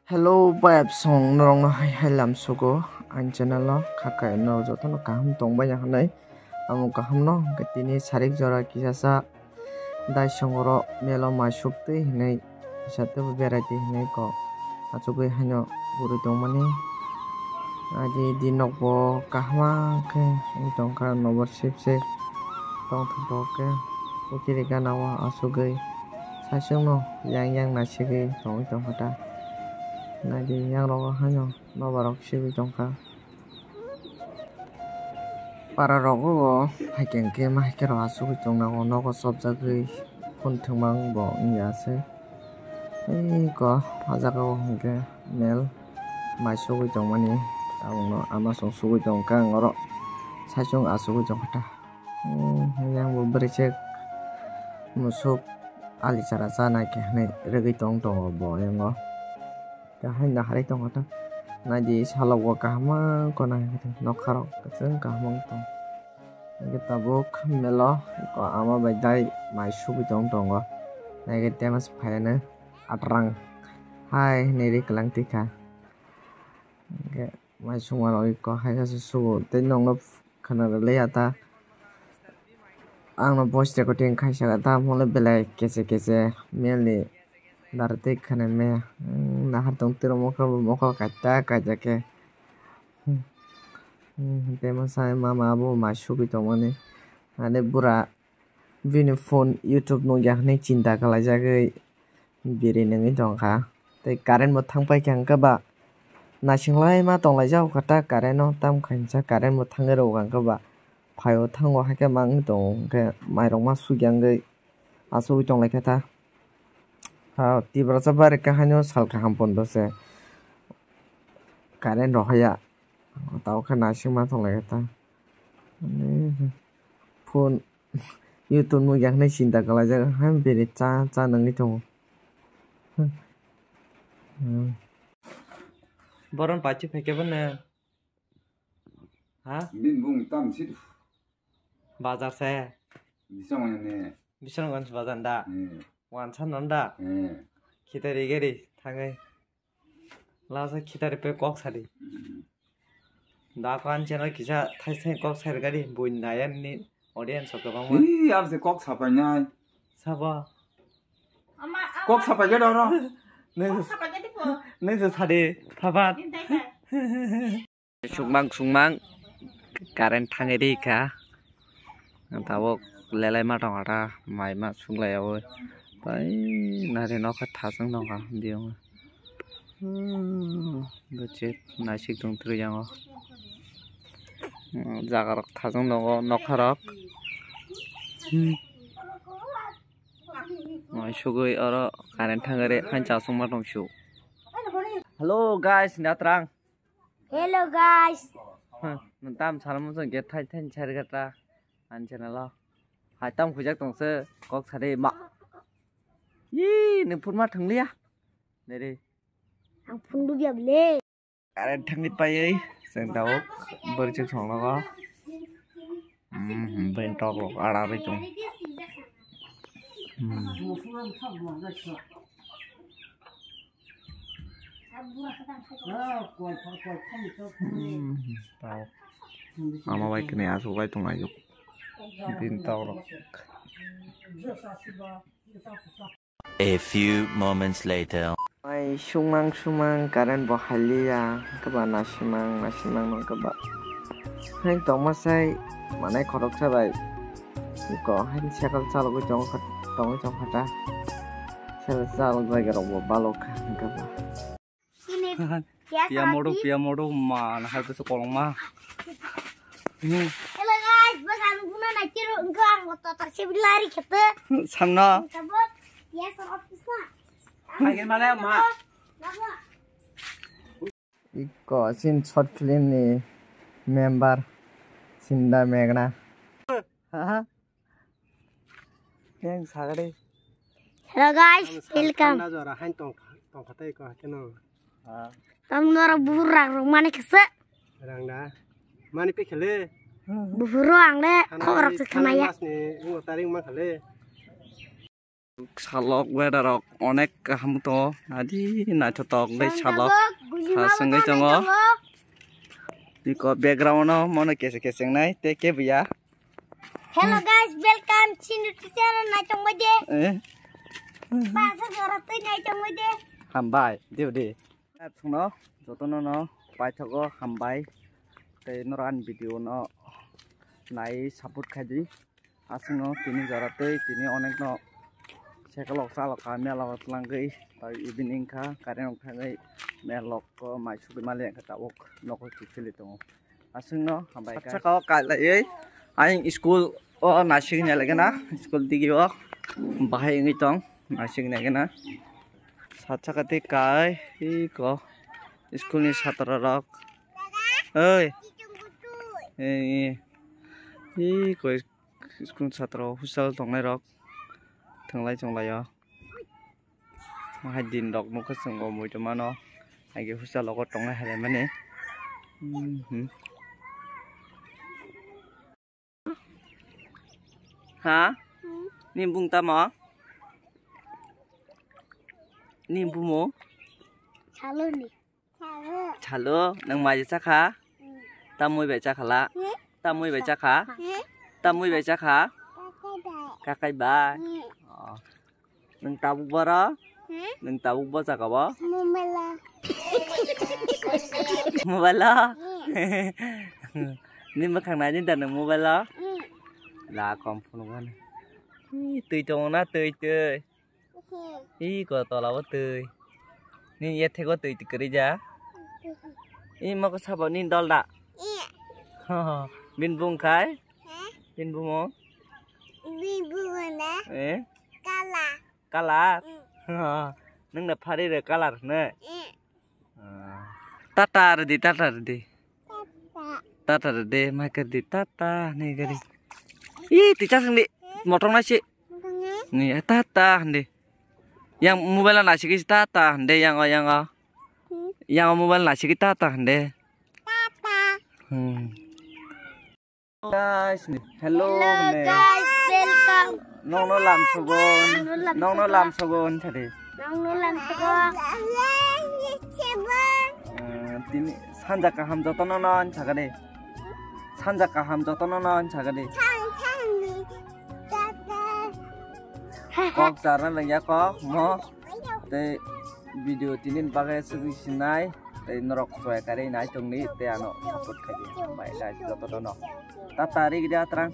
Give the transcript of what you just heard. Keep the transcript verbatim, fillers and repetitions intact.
Hello, bayap song norokno hai hai lam sugo ang channel o khakai norok jotono kaham tongbai ya hinwi amo kaham no hwnkhe tini sarik jora kisa sa dai songoro melo mai suk twi hinwi kisa tei berai twi hinwi kok achugwi haino guri tongmani adi di nok bo kaham khe wng tongkha nobar sip sip tongthok thok khe kwchwrwi gana o achugwi. Saichung no yang yang naisigwi tongwi tongkha ta. Naidi yang rogo haino nobar rok sibwi tongkha. Para rogo bo haikhe hwnkhe ma haikhe rok achugwi tongna o nogo chopjagwi phone thwngmang bo wngya se. Tei ko ah jaga o hwnkhe mel mai sugwi tongmani tabukno ama song sugwi tongkha ang oro saichung achugwi tongkha ta. Hmm, yang bo bwrwi se musuk ali chara chana khe hinwi rwgwi tong tongo bo yango. Khe haino harwi tongkha ta. Naidi salok bo kaham wng kha nai nokha rok kwchwng kaham wng tong. Hwnkhe tabuk melo ko ama bai dai mai sugwi tong tongo. Naikhe temas phaiano atrang hai hinwi ri kwlang twi kha. Hwnkhe mai sungma rok ko hai khe se sugo tei nokno khwna rwliya ta. Ang no voice recording khaisa tamo le belai kese kese mel ni dar tei khwna maya. Hmm, nahar tong twi rw mokol bo mokol kaita kaita khe. Hmm, hmm, tei masa mama abo mai sugwi tongmani. Ani bura bini phone YouTube nukya hinwi chinta khlaijagwi biri nungwi tongkha. Tei current bo thangpai kha hwnkhe ba naising lai ma tonglaijak kha ta current o, tamo khainsa current bo thangwi rwkha hwnkhe ba phaio thango haikhe ma wngwi tongo hwnkhe mairok ma sugya wngwi achugwi tonglaikha ta. Ha, Tiprasa barikha haino sal kaham pondo se current rohorya. Tamo khe naising ma tonglaikha ta. Ani phone YouTube nukya hinwi chinta khlaijak, hai bini cha cha nungwi tongo. Hmm. Boron pachi phaikhe bono. Ha? Bini bung tam si. Bazar se. Bisong ne. Bisonggonj bazar da. Hmm. Wansa non da. Hmm. Khitari gari thangai. Lasa khitari pe kok sadi. Da ko an channel kisa thai thai kok sar gari bui nayan ni audience o kwbangma. Ih, abse kok sapai nai. Sabo. Kok sapai gari oro. Neng neng se sadi thabat. Sukmang sukmang current thangwi rikha. Tabuk lelai ma tongkha ta, mai ma suklai yaui. Tai nari nokha thasung tongkha biyung. Hmm, bwchwk naisik tong twi yango. Hmm, jaga rok thasung tongo, nokha rok. Hmm. Mai sugwi oro current thangwi re, hain chasung ma tong su. Hello guys, natrang. Hello guys. Huh, nwng tam salamo chwng khe thai thai sari gata ani channel o. Hai tam khujak tong se kok sari ma. Yi, nwng phunma thwngliya. Nere. Ang phundu biya bole. Current thangwi paiwi chwng tabuk bwrwi chwng songnogo. Hmm, hmm, ben tok rok ara ri tong. Hmm. Hmm, hmm, tabuk. Ama bai kwnwi aswk bai tong laijak. Ben tok rok. A few moments later. Mai sumang sumang current bo haliya, hwnkhe ba nasimang nasimang no hwnkhe ba. Hai tongma sai manai khoroksa bai. Iko hai cycle chalogwi tong tongwi tongkha ta. Cycle chalok jaga rok bo balok kha hwnkhe ba. Piya modo, piya modo, ma, na hai bwswk kolokma. Hello guys, bwsa nukuna nai tiro, wngkha ang bo totor se bilari khete. Samno. Tabuk, yes, office na. Hai ke male ma. Iko sin short film ni member Sinda Megna. Ha ha. Yang sagade. Hello guys, welcome. Tanda jora hain tong tong khatai ko hakeno. Ah. Tam norok burak rok mani kese. Rang da. Mani pe khele. Buhuro ang le khok rok se khanaya. Mas ni ngo taring ma khale. Salok weather rok onek kaham tongo, adi naithotok tei salok ha sengwi tongo. Biko background o mono kese kese wngnai tei kebuya. Hello guys, welcome to the channel. Naitong bai de. Eh? Basa jora tei naitong bai de. Hambai, diu di. Sungno jotono no paithago hambai. Tei norok ani video no nai support khai di. Aswkno tini jora tei tini onekno sekalok salok kha mela o twlangwi tai evening kha current rok thangwi mel rok mai sugwi mali kha tabuk nogo kiphilwi tongo aswkno hambai kha. Saka o kailaiwi ayang school o naisik nai laigena school digi o bahai wngwi tong naisik naigena sat saka tei kai iko school ni satra rok oi iko. School satra hostel tongnai rok thwnglai chonglai o hai din rok nukha chwng o muitu mano hai khe hostel rogo tongnai hai mani. Ha? Ni bung tamo? Ni bumo? Saloni. Chalo, nwng mai chakha? Tamwi bai chakhala? Tamwi bai chakha? Tamwi bai chakha? Kakai bai. Oh. Nwng tabuk boro? Nwng tabuk bo chaka bo? Mobile. Mobile? Ni mwkhang nai ni da nwng mobile? La kom phunuk mani. Twi tongo na twi twi. Ih, ko tola bo twi. Ni yethego twi twi kwrwi ja. Ih, moko sabo ni dol da. Bin bung khai? Bin bumo? Bin bumo na? Eh? Kala. Kalar? Nwng na phari re kalar ne? Tata redi, tata redi. Tata redi, mai kar di tata ne gari. Ih, ti chasang di. Motong nasi. Ni tata hande. Yang mobile nasi kisi tata hande yang o yang o. Yang o mobile nasi ki tata hande. Tata. Hmm. Guys, ni. Hello, hello, ne. Guys, welcome. Nong no lam sogon. Nong no lam sogon thari. Nong no lam sogon. Eh, tini sanja kaham jotono no an sagade. Sanja kaham jotono no an sagade. Kok jarna lengya kok mo. Tei video tini bagwi sugwi sinai. Tei norok choi kari nai tongni tei ano support khai di. Bai guys jotono. Tata ri gidi atrang.